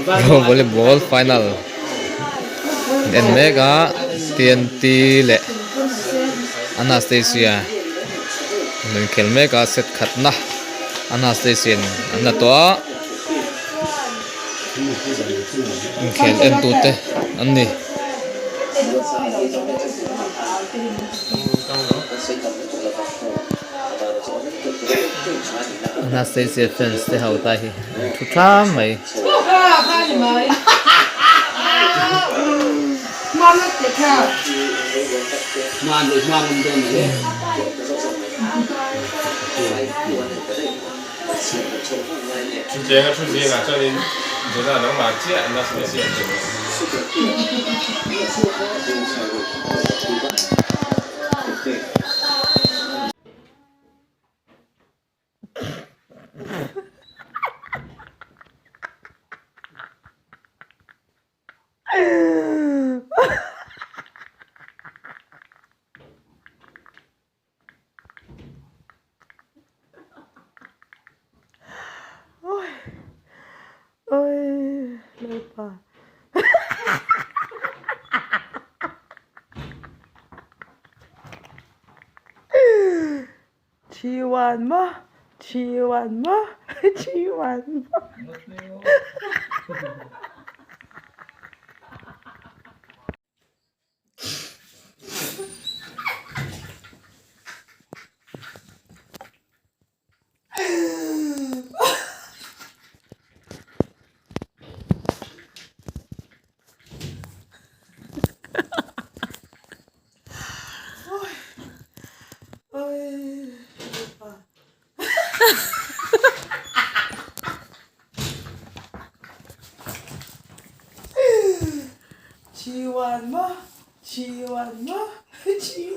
Pro Volleyball final an en mek a TNT leh Anastasia an inkhel mek a set khatna Anastasia in an la tawh a inkhel en tute an ni. Anastasia fans te ho ta hi an thu thlam mai. Thuthleng a thu zingah chuanin Jonah nangmah chiah Anastasia an tel. 吃完吗？吃完吗？吃完吗？吃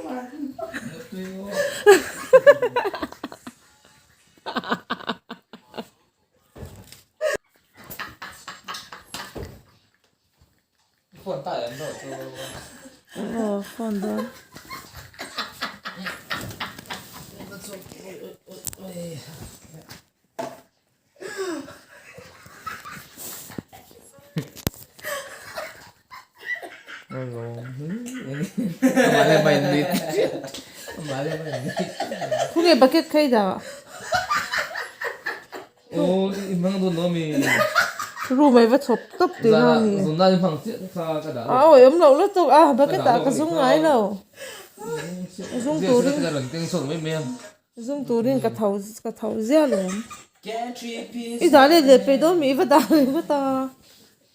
完吗？吃完吗？吃完吗？Aw phone dawn. Khawnge bucket kha i dah? Room ah i va chhawp tawp tih na a ni. A awih awm loh lutuk a bucket ah ka zung ngai lo. Zung turin zung turin ka tho ka tho ziah lo. I dah let leh peih dawn mi i va dah leh vat a.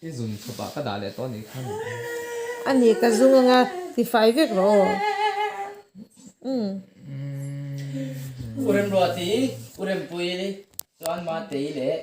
I zun chhawp ah ka dah leh tawh a nih kha. A ni ka zung anga ti fai vek rawh aw. Umm. U Remruati, U Rempui chuan Matei leh.